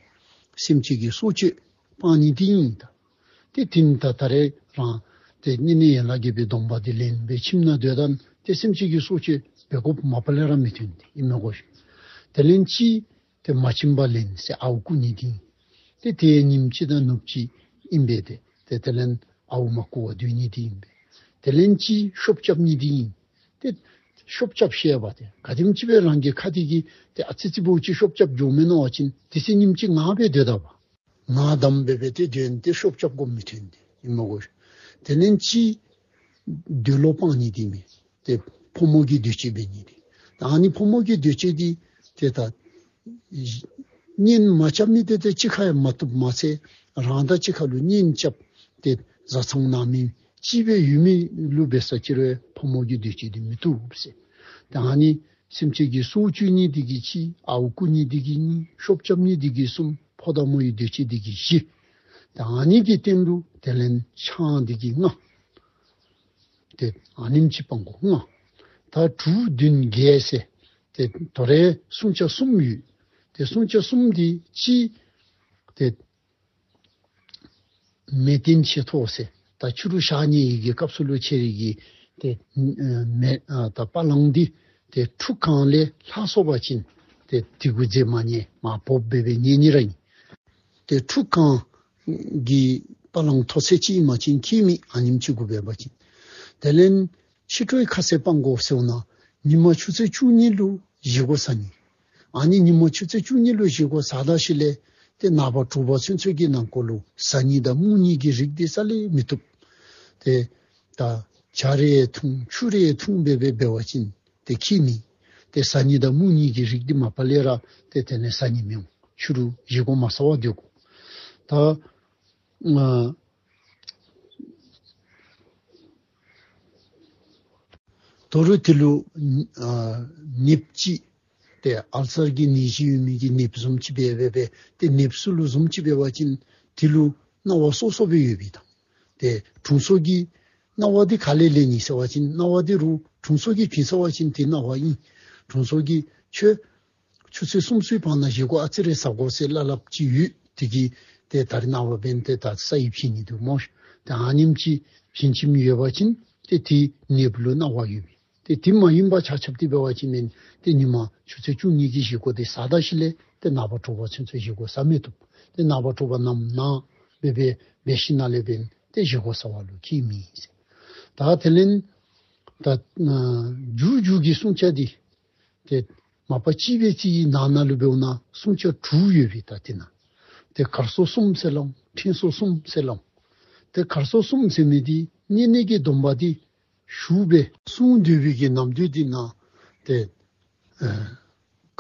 སེམས་ཅན་གྱི་སྲོག་གཅོད་སྤང་ནི་འདི་ཨིན། ད་ཏེ་དེ་ནི་ད་ད་རེས་རང་ཏེ་བསྙེན་གནས་ཡན་ལག་བརྒྱད་པའི་སྡོམ་པ་འདི་ལེན་སྦེ་ཁྱིམ་ནང་སྡོད་ད་ཏེ་སེམས་ཅན་གྱི་སྲོག་གཅོད་འབད་དགོཔ་མ་པ་ལས་ར་མི་འཐོན་ཏེ་ཨིན་མས་གོ་ཤིག། དེ་ལས་གཅིག་ཏེ་མ་བྱིན་པར་ལེན་ཟེར་ཨརཝ་རྐུ་ནི་འདི་ཨིན། ཏེ་དེ་ཉིནམ་གཅིག་དང་ནུབ་གཅིག་ཨིན་པས། ཏེ་ཏེ་དེ་ལས་ཨརཝ་མ་རྐུ་བར་སྡོད་ནི་འདི་ཨིན་པས། དེ་ལས་གཅིག་ཤོབ་རྐྱབ་ནི་འདི་ཨིན། ཏེ་ཤོབ་རྐྱབ་ཤེས་པ་ཏེ་ག་དེམ་ཅིག་སྦེ་རང་གི་ཁ་འདི་གིས་ཏེ་ཨ་ཙི་ཙི་བོ་ཅིག་ཤོབ་རྐྱབ་འགྱོ་མི་ནོར་བ་ཅིན་དེ་ཚེ་ཉིནམ་གཅིག་ངར་སྦེ་སྡོད་ད་བ། ངར་དམ་སྦེ་སྦེ་ཏེ་སྡོད་དེ་ཤོབ་རྐྱབ་དགོཔ་མི་འཐོན་ཏེ་ཨིན་མས་གོ་ཤིག། དེ་ལས་གཅིག་འདོད་ལོག་སྤང་ནི་འདི་ཨིན་མས། ཏེ་ཕོ་མོ་གི་འདོད་སྤྱོད་འབད་ནི་འདི། ད་ཨ་ནི་ཕོ་མོ་གི་འདོད་སྤྱོད་འདི་ཏེ་ད་གཉེན་མ་རྐྱབ་མི་འདི་ཏེ་གཅིག་ཁར་ཡང་མ་བཏུབ་མ་ཚད་རང་དང་གཅིག་ཁར་ལུ་གཉེན་རྐྱབ་ཏེ་བཟའ་ཚང་ནང་མི་གཅིག་སྦེ་ཡོད་མི་ལུ་འབད་ས་ཅིག་རུང་ཕོ་མོ་གི་འདོད་སྤྱོད་འདི་མི་བཏུབ་ཟེར། ད་ཨ་ནི་སེམས་ཅན་གྱི་སྲོག་གཅོད་ནི་འདི་གིས་གཅིག། ཨརཝ་རྐུ་ནི་འདི་གིས་གཉིས། ཤོབ་རྐྱབ་ནི་འདི་གིས་གསུམ། ཕོ་དང་མོ་ཡི་འདོད་སྤྱོད་འདི་གིས་བཞི། ད་ཨ་ནི་གི་སྟེང་དུ་དེ་ལས་ཆང་འདི་གིས་ལྔ། ཏེ་ཨ་ནེམ་ཅིག་སྤང་དགོ་ལྔ། ད་དྲུག་བདུན་བརྒྱད་ཟེར་ཏེ་དོ་རུང་སྲུང་བྱ་གསུམ་ཡོད། ཏེ་སྲུང་བྱ་གསུམ་འདི་གཅིག་ཏེ་མལ་སྟན་ཆེ་མཐོ་ཟེར་ད་ཕྱི་རུ་ཞག་ཉལ་ནི་གི་སྐབས་སུ་ལུ་ཁྱེད་རའི་གི་ཏེ་མལ་ཨ་ད་པ་ལང་འདི་ཏེ་ཁྲུ་གང་ལས་ལྷག་སོང་པ་ཅིན་ཏེ་དེ་གུ་རྫས་མ་ཉལ་མར་བོབ་སྦེ་སྦེ་ཉལ་ནི་ར་ཨིན། ཏེ་ཁྲུ་གང་གི་པ་ལང་མཐོ་ཚད་ཅིག་ཨིན་པ་ཅིན་ཁྱད་མེད། ཨ་ནེམ་ཅིག་གུ་འབད་བ་ཅིན་དེ་ལས་ཕྱི་དྲོའི་ཁ་ཟས་སྤང་དགོ་ཟེར་བ་ན་ ཉིན་མ་ཆུ་ཚོད་བཅུ་གཉིས་ལུ་བཞེས་སྒོ་ཟ་ནི། ཨ་ནི་ཉིན་མ་ཆུ་ཚོད་བཅུ་གཉིས་ལུ་བཞེས་སྒོ་ཟ་ད་ཞིནམ་ལས་ཏེ་ནངས་པ་དྲོ་པ་ཚུན་ཚོད་ཀྱི་ནང་འཁོད་ལུ་བཟའ་ནི་དང་མུར་ནི་གི་རིགས་འདི་རྩ་ལས་མི་བཏུབ། ཏེ་ད་ཇ་རེ་འཐུང་ཆུ་རེ་འཐུང་འབད་འབད་འབད་བ་ཅིན་ཏེ་ཁྱད་མེད། ཏེ་བཟའ་ནི་དང་མུར་ནི་གི་རིགས་འདི་མ་པ་ལས་ར་ཏེ་དེ་ལས་བཟའ་ནི་མི་འོང་། ཕྱི་རུ་བཞེས་སྒོ་མ་ཟ་བར་སྡོད་དགོ། ད་ཨ་ད་རུང་དེ་ལུ་ཨ་ནདཔ་ཅིག་ཏེ་ཨལ་སར་གྱི་ནད་གཞི་ཡོད་མི་གི་ནདཔ་བཟུམ་ཅིག་འབད་འབད་འབད་ཏེ་ནདཔ་ཚུ་ལུ་བཟུམ་ཅིག་འབད་བ་ཅིན་དེ་ལུ་གནང་བ་སོ་སོ་སྦེ་ཡོད་པའི་དང་། ཏེ་དྲུང་འཚོ་གིས་གནང་བ་འདི་ག་ལས་ལེན་ནི་ཟེར་བ་ཅིན་གནང་བ་འདི་རུང་དྲུང་འཚོ་གིས་བྱིན་ཟེར་བ་ཅིན་དེ་གནང་བ་ཨིན། དྲུང་འཚོ་གིས་ཁྱོད་ཆུ་ཚོད་གསུམ་ཚུན་བར་ན་བཞེས་སྒོ་ཨ་ཙི་རེ་ཟ་དགོ་ཟེར་སླབ་སླབ་ཅིག་ཡོད། དེ་གིས་ཏེ་ད་རེས་ནངས་པ་འབདན་ཏེ་ད་ས་ཡིག་བྱིན་ནི་འདུག་སྨོ། ཏེ་ཨ་ནེམ་ཅིག་བྱིན་བྱིནམ་ཡོད་པ་ཅིན་ཏེ་དེ་ནདཔ་ལུ་གནང་བ་ཡོད་པས། ཏེ་དེ་མ་ཡིན་པ་ཆ་ཁྱབ་འདི་འབད་བ་ཅིན་མེན། ཏེ་ཉིན་མ་ཆུ་ཚོད་བཅུ་གཉིས་ཀྱི་བཞེས་སྒོ་འདི་ཟ་ད་ཞིནམ་ལས་ཏེ་ནངས་པ་དྲོ་པ་ཚུན་ཚོད་བཞེས་སྒོ་ཟ་མི་བཏུབ། ཏེ་ནངས་པ་དྲོ་པ་ནམ་ནངས་འབད་འབད་འབད་ཞིནམ་ལས་འབདན་ཏེ་བཞེས་སྒོ་ཟ་བ་ལུ་ཁྱད་མེད་ཟེར། ད་དེ་ལས་ད་ཨ་མཇུག་མཇུག་གི་བསྲུང་བྱ་འདི་ཏེ་མ་པ་གཅིག་སྦེ་རྩིས་ནང་ན་ལུ་འབདཝ་ན་བསྲུང་བྱ་དྲུག་ཡོད་པའི་ད་དེ་ན་ཏེ་གར་སོགས་གསུམ་ཟེར་སླབ་འོང་། ཕྲེང་སོགས་གསུམ་ཟེར་སླབ་འོང་། ཏེ་གར་སོགས་གསུམ་ཟེར་མི་འདི་བསྙེན་གནས་ཀྱི་སྡོམ་པ་འདི་ཞུ་སྦེ་བསྲུང་སྡོད་པའི་གི་ནམ་དུས་འདི་ན་ཏེ་ཨ་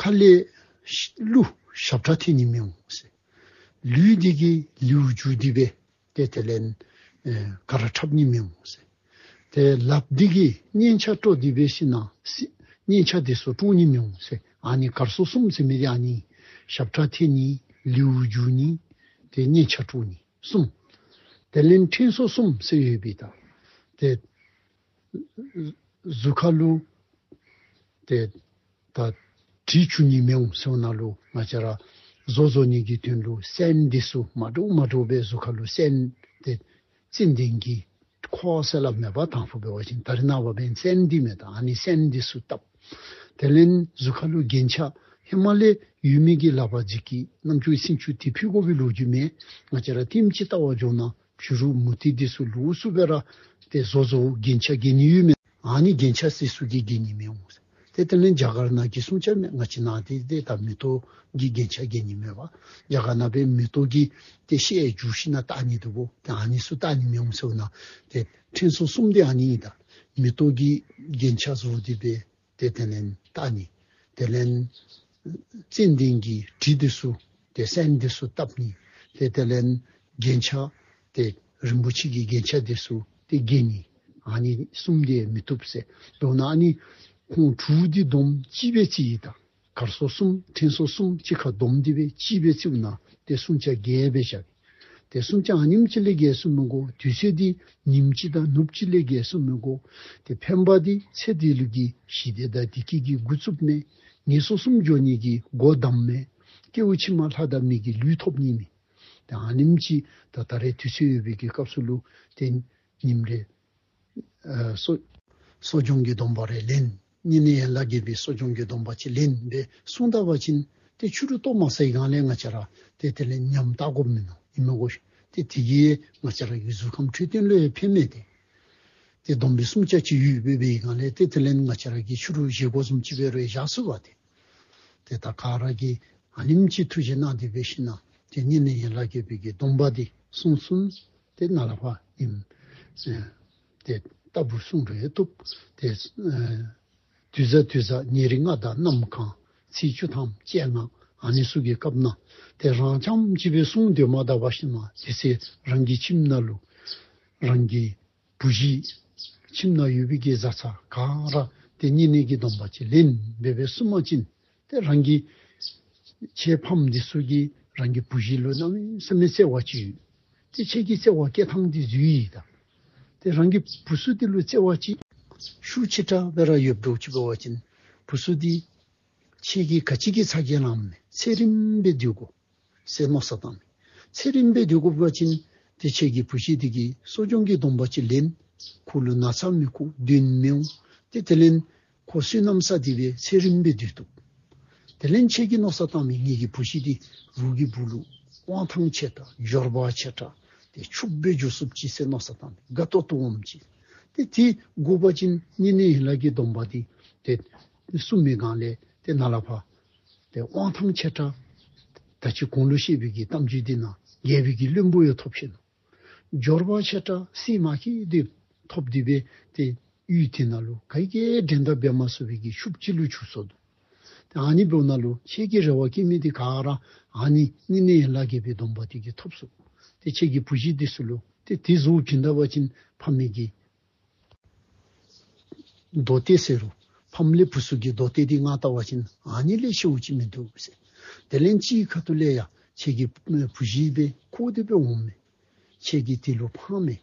ཁ་ལས་གླུ་ཞབས་ཁྲ་འཐེན་ནི་མི་འོང་ཟེར། ལུས་འདི་གིས་ལེའུ་བསྒྱུར་ཏེ་སྦེ་ཏེ་དེ་ལས་ཨེ་གར་འཁྲབ་ནི་མི་འོང་ཟེར། ཏེ་ལགཔ་འདི་གིས་སྙན་ཆ་དཀྲོག་སྟེ་འབད་ཞིནམ་ལས་སྙན་ཆ་འདི་ཚུ་དཀྲོག་ནི་མི་འོང་ཟེར། ཨ་ནི་གར་སོགས་གསུམ་ཟེར་མི་འདི་ཨ་ནི་ཞབས་ཁྲ་འཐེན་ནི་ལེའུ་བསྒྱུར་ནི་ཏེ་སྙན་ཆ་དཀྲོག་ནི་གསུམ། དེ་ལས་ཕྲེང་སོགས་གསུམ་ཟེར་ཡོད་པའི་ད་ཏེ་གཟུགས་ཁ་ལུ་ཏེ་ད་དྲི་བྱུག་ནི་མི་འོང་ཟེར་བ་ནང་ལུ་ང་བཅས་ར་བཟོ་བཟོ་ནི་གི་དོན་ལུ་སེན་འདི་ཚུ་མ་འདྲཝ་མ་འདྲཝ་སྦེ་གཟུགས་ཁ་ལུ་སེན་ཏེ་ཙན་དན་གྱི་ཁུ་བ་ཟེར་སླབ་མས་པ། དང་ཕུ་འབད་བ་ཅིན་ད་རེས་ནངས་པ་འབདན་སེན་འདི་མེད། ད་ཨ་ནི་སེན་འདི་ཚུ་བཏབ། དེ་ལས་གཟུགས་ཁ་ལུ་རྒྱན་ཆ་ཧེ་མ་ལས་ཡོད་མི་གི་ལག་པ་རྫིག་གི་རྣམ་ཅོ་སིན་ཅུ་དེ་ཕུད་དགོ་པའི་ལོ་རྒྱུས་མེད། ང་བཅས་ར་ལྟདམོ་ཅིག་བལྟ་བར་འགྱོ་ན་ཕྱི་རུ་མུ་ཏིག་འདི་ཚུ་ལོགས་སུ་སྦེ་ར་ཏེ་བཟོ་བཟོཝ་རྒྱན་ཆ་གྱོན་ནི་ཡོད་མི། ཨ་ནི་རྒྱན་ཆ་འདི་ཚུ་གིས་གྱོན་ནི་མི་འོང་ཟེར། ཏེ་དེ་ལས་རྒྱ་གར་ནང་གི་བསྲུང་བྱ་མེད། ང་བཅས་ནང་འདི་ཏེ་ད་མེ་ཏོག་གི་རྒྱན་ཆ་གྱོན་ནི་མེད་པ། རྒྱ་གར་ནང་འབད་མེ་ཏོག་གི་ཏེ་ཤེལ་བསྒྱུར་ཞིནམ་ལས་བཏགས་ནི་འདུག་གོ། ཏེ་ཨ་ནི་ཚུ་བཏགས་ནི་མི་འོང་ཟེར་བ་ནང་ཏེ་ཕྲེང་སོགས་གསུམ་འདི་ཨ་ནི་ཨིན། ད་མེ་ཏོག་གི་རྒྱན་ཆ་བཟོ་སྟེ་འབད་ཏེ་དེ་ལས་བཏགས་ནི། དེ་ལས་ཙན་དན་གྱི་དྲི་འདི་ཚུ་ཏེ་སེན་འདི་ཚུ་བཏབ་ནི། ཏེ་དེ་ལས་རྒྱན་ཆ་ཏེ་རིན་པོ་ཆེ་གི་རྒྱན་ཆ་འདི་ཚུ་ཏེ་གྱོན་ནི། ཨ་ནི་གསུམ་འདི་མི་བཏུབ་ཟེར། མདོར་ན་ཨ་ནི་ཁོང་དྲུག་འདི་བསྡོམས་གཅིག་སྦེ་རྩིས་ཡི། ད་གར་སོགས་གསུམ་ཕྲེང་སོགས་གསུམ་གཅིག་ཁར་བསྡོམས་ཏེ་འབད་གཅིག་སྦེ་རྩིསཝ་ན་ཏེ་བསྲུང་བྱ་བརྒྱད་སྦེ་བཞག་པས། ཏེ་བསྲུང་བྱ་ཨ་ནེམ་ཅིག་ལས་བརྒལ་བསྲུང་མི་དགོ། དུས་ཚོད་འདི་ཉིནམ་གཅིག་དང་ནུབ་གཅིག་ལས་བརྒལ་བསྲུང་མི་དགོ། ཏེ་ཕན་པ་འདི་ཚེ་འདི་ལུ་གི་ཞི་བདེ་དང་བདེ་སྐྱིད་ཀྱི་འགོ་བཙུགསཔ་མས། ངན་སོང་གསུམ་འགྱོ་ནི་གི་སྒོ་བསྡམསཔ་མས། སྐྱེ་བ་ཕྱི་མ་ལྷ་དང་མི་གི་ལུས་ཐོབ་ནི་མས། ཏེ་ཨ་ནེམ་ཅིག་ད་ད་རེས་དུས་ཚོད་ཡོད་པའི་གི་སྐབས་སུ་ལུ་ཏེ་ཉིནམ་རེ་ཨ་གསོ་གསོ་སྦྱོང་གི་སྡོམ་པ་རེ་ལེན། བསྙེན་གནས་ཡན་ལག་བརྒྱད་པའི་གསོ་སྦྱོང་གི་སྡོམ་པ་ཅིག་ལེན་སྦེ་བསྲུང་ད་པ་ཅིན་ཏེ་ཕྱི་རུ་ལྟོ་མ་ཟ་བའི་སྒང་ལས་ང་བཅས་ར་ཏེ་དེ་ལས་ཉམས་བཏགས་དགོཔ་མིན་ནུག། ཨིན་མས་གོ། ཏེ་དེ་གིས་ང་བཅས་ར་གི་གཟུགས་ཁམས་འཕྲོད་བསྟེན་ལུ་ཡང་ཕན་མས་ཏེ། ཏེ་སྡོམ་པའི་བསྲུང་བྱ་ཅིག་ཡོདཔ་འབད་བའི་སྒང་ལས་ཏེ་དེ་ལས་ང་བཅས་ར་གིས་ཕྱི་རུ་བཞེས་སྒོ་བཟུམ་ཅིག་འབད་རུང་བཞག་ཚུགས་པས་ཏེ། ཏེ་ད་ག་ར་གིས་ཨ་ནེམ་ཅིག་ཐུགས་རྗེ་གནང་སྟེ་འབད་ཞིནམ་ལས་ཏེ་བསྙེན་གནས་ཡན་ལག་བརྒྱད་པའི་གི་སྡོམ་པ་འདི་བསྲུང་ཚུགས་ན་ཏེ་ནཱ་ལས་ཕར་ཨིནམ་ཨེ་ཏེ་རྟག་བུ་བསྲུང་རུང་བཏུབ། ཏེ་ཨེ་དུས་བཟང་དུས་བཟང་ཉེར་ལྔ་དང་གནམ་གང་ཚེས་བཅུ་ཐམ་བཅོ་ལྔ་ཨ་ནི་ཚུ་གི་སྐབས་ནང་ཏེ་རང་རྐྱངམ་གཅིག་སྦེ་བསྲུང་སྡོད་མ་ད་པར་ཞིནམ་ལས་དེ་ཚེ་རང་གི་ཁྱིམ་ནང་ལུ་རང་གི་བུ་གཞི་ཁྱིམ་ནང་ཡོད་པའི་གི་བཟའ་ཚང་ག་ར་ཏེ་བསྙེན་གནས་ཀྱི་སྡོམ་པ་ཅིག་ལེན་སྦེ་སྦེ་བསྲུང་པ་ཅིན་ཏེ་རང་གི་ཁྱེད་ཕམ་འདི་ཚུ་གིས་རང་གི་བུ་གཞི་ལུ་གནམ་མེད་ས་མེད་བརྩེ་བ་ཅིག་ཡོད། ཏེ་ཁྱེད་ཀྱིས་བརྩེ་བ་བསྐྱེད་ཐངས་འདི་འཛོལ་ཡི་ད། ཏེ་རང་གི་བུ་ཚུ་འདི་ལུ་བརྩེ་བ་ཅིག་ཤུགས་ཆེ་དྲགས་སྦེ་ར་ཡོདཔ་འདྲཝ་ཅིག་འབད་བ་ཅིན་བུ་ཚུ་འདི་ཁྱེད་ཀྱིས་ག་ཅི་གི་ཚ་གྱང་ལངམ་མས། ཚེ་རིངམོ་སྦེ་སྡོད་དགོ་ཟེར་མནོ་བསམ་བཏངམ་མས། ཚེ་རིངམོ་སྦེ་སྡོད་དགོ་པ་ཅིན་ཏེ་ཁྱེད་ཀྱི་བུ་གཞི་འདི་གིས་གསོ་སྦྱོང་གི་སྡོམ་པ་ཅིག་ལེན། ཁོ་ལུ་ན་ཚ་མི་ཁུག། གདོན་མི་འོང་། ཏེ་དེ་ལས་ཁོ་བསོད་ནམས་བསགས་ཏེ་སྦེ་ཚེ་རིངམོ་སྦེ་སྡོད་བཏུབ། དེ་ལས་ཁྱེད་ཀྱིས་མནོ་བསམ་བཏངམ་མས། ངེ་གི་བུ་གཞི་འདི་རོགས་ཀྱི་བུ་ལུ་དབང་ཐང་ཆེ་དྲགས་འབྱོར་པ་ཆེ་དྲགས་ཏེ་ཕྱུགཔོ་སྦེ་འགྱོ་ཚུགསཔ་ཅིག་ཟེར་མནོ་བསམ་བཏངམ་མས། དགའ་ཏོག་ཏོ་འོངམ་ཅིག། ཏེ་དེ་དགོ་པ་ཅིན་བསྙེན་གནས་ཡན་ལག་གི་སྡོམ་པ་འདི་ ཏེ་གསུངས་མི་སྒང་ལས་ཏེ་ནཱ་ལས་ཕར་ཏེ་དབང་ཐང་ཆེ་དྲགས་ད་ཅི་གོང་ལུ་བཤད་པའི་གི་གཏམ་རྒྱུད་འདི་ནང་རྒྱལ་པོའི་གི་བློན་པོ་ཡང་ཐོབ་ཤིག་ནུག། འབྱོར་པ་ཆེ་དྲགས་སྲིད་མ་ཁྱིད་དེ་ཐོབ་སྟེ་སྦེ་ཏེ་ཡུལ་དེ་ནང་ལུ་ག་གིས་འགྲན་ཟླ་འབད་མ་ཚུགས་པའི་གི་ཕྱུགཔོ་ཅིག་ལུ་གྱུར་སོ་ནུག། ཏེ་ཨ་ནི་འབདཝ་ད་ལུ་ཁྱེད་ཀྱིས་རེ་བ་བསྐྱེད་མི་འདི་ག་ར་ཨ་ནི་བསྙེན་གནས་ཡན་ལག་བརྒྱད་པའི་སྡོམ་པ་འདི་གིས་ཐོབ་ཚུགས། ཏེ་ཁྱེད་ཀྱི་བུ་གཞི་འདི་ཚུ་ལུ་ཏེ་དེ་བཟོ་བྱིན་ད་པ་ཅིན་ཕ་མའི་གི་མདོ་སྡེ་ཟེར་རུང་ཕམ་ལས་བུ་ཚུ་གི་མདོ་སྡེ་འདི་མངའ་བལྟ་བ་ཅིན་ཨ་ནི་ལས་ཆེཝ་ཅིག་མིན་འདུག་ཟེར། དེ་ལས་ཅིག་ཁ་ཐུག་ལས་ཡང་ཁྱེད་ཀྱི་བུ་གཞི་སྦེ་བཀོ་སྟེ་སྦེ་འོང་མས། ཁྱེད་ཀྱིས་དེ་ལུ་ཕངས་མས།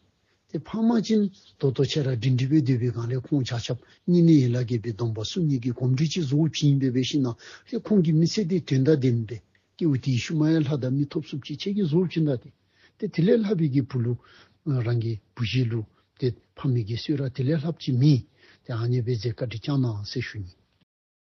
ཏེ་ཕངས་པ་ཅིན་ད་ལྟོ་ཁྱེད་ར་སྒྲིང་སྒྲི་སྦེ་སྡོད་པའི་སྒང་ལས་ཁོང་ཆ་ཁྱབ་བསྙེན་གནས་ཡན་ལག་བརྒྱད་པའི་སྡོམ་པ་སྲུང་ནི་གི་གོམས་འདྲིས་ཅིག་བཟོ་བྱིན་སྦེ་འབད་ཞིནམ་ལས་ཏེ་ཁོང་གི་མི་ཚེ་འདི་དོན་དང་ལྡནམ་སྦེ་སྐྱེ་བ་དེའི་ཤུལ་མ་ཡང་ལྷ་དང་མི་ཐོབ་ཚུགསཔ་ཅིག་ཁྱེད་ཀྱིས་བཟོ་བྱིན་ད་ཏེ། ཏེ་དེ་ལས་ལྷག་པའི་གི་བུ་ལུ་རང་གི་བུ་གཞི་ལུ་ཏེ་ཕ་མའི་གི་གསོལ་རས་དེ་ལས་ལྷགཔ་ཅིག་མེད། ཏེ་ཨ་ནི་སྦེ་མཛད་བཀའ་དྲིན་བསྐྱང་གནང་ཟེར་ཞུ་ནི།